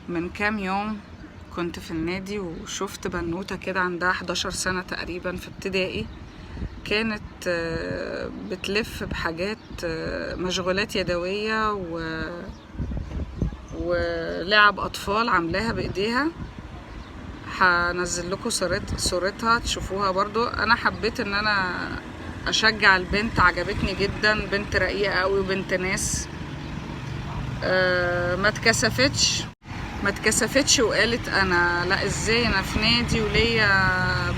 من كام يوم كنت في النادي وشفت بنوتة كده عندها 11 سنة تقريبا في ابتدائي، كانت بتلف بحاجات، مشغولات يدوية ولعب أطفال عاملاها بإيديها. هنزل لكم صورتها تشوفوها برضو. أنا حبيت إن أنا أشجع البنت، عجبتني جدا، بنت رقيقة قوي وبنت ناس، ما اتكسفتش وقالت انا لا ازاي انا في نادي وليا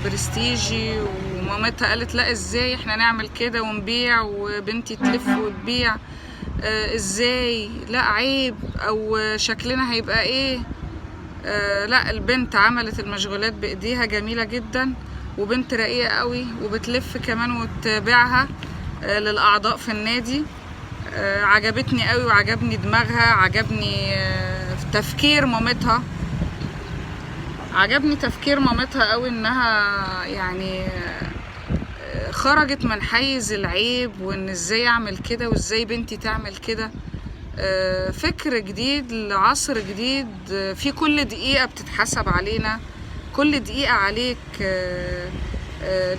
برستيجي، ومامتها قالت لا ازاي احنا نعمل كده ونبيع وبنتي تلف وتبيع، ازاي، لا عيب، او شكلنا هيبقى ايه. لا البنت عملت المشغولات بايديها جميلة جدا، وبنت رقيقة قوي وبتلف كمان وتبيعها، للاعضاء في النادي. عجبتني قوي وعجبني دماغها، عجبني تفكير مامتها، عجبني تفكير مامتها قوي، انها خرجت من حيز العيب وان ازاي اعمل كده وازاي بنتي تعمل كده. فكر جديد لعصر جديد، في كل دقيقة بتتحسب علينا، كل دقيقة عليك،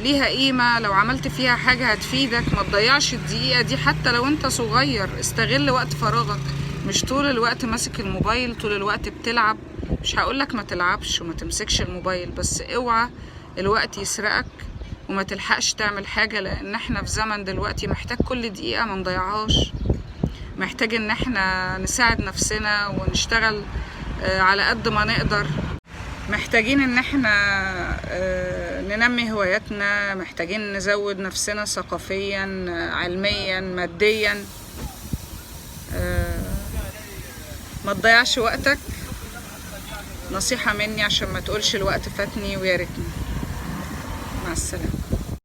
ليها قيمة، لو عملت فيها حاجة هتفيدك، ما تضيعش الدقيقة دي حتى لو انت صغير. استغل وقت فراغك، مش طول الوقت ماسك الموبايل، طول الوقت بتلعب. مش هقولك ما تلعبش وما تمسكش الموبايل، بس اوعى الوقت يسرقك وما تلحقش تعمل حاجة، لان احنا في زمن دلوقتي محتاج كل دقيقة ما نضيعهاش، محتاج ان احنا نساعد نفسنا ونشتغل، على قد ما نقدر، محتاجين ان احنا، ننمي هواياتنا، محتاجين نزود نفسنا ثقافيا، علميا، ماديا. ما تضيعش وقتك، نصيحة مني عشان ما تقولش الوقت فاتني ويا ريتني. مع السلامة.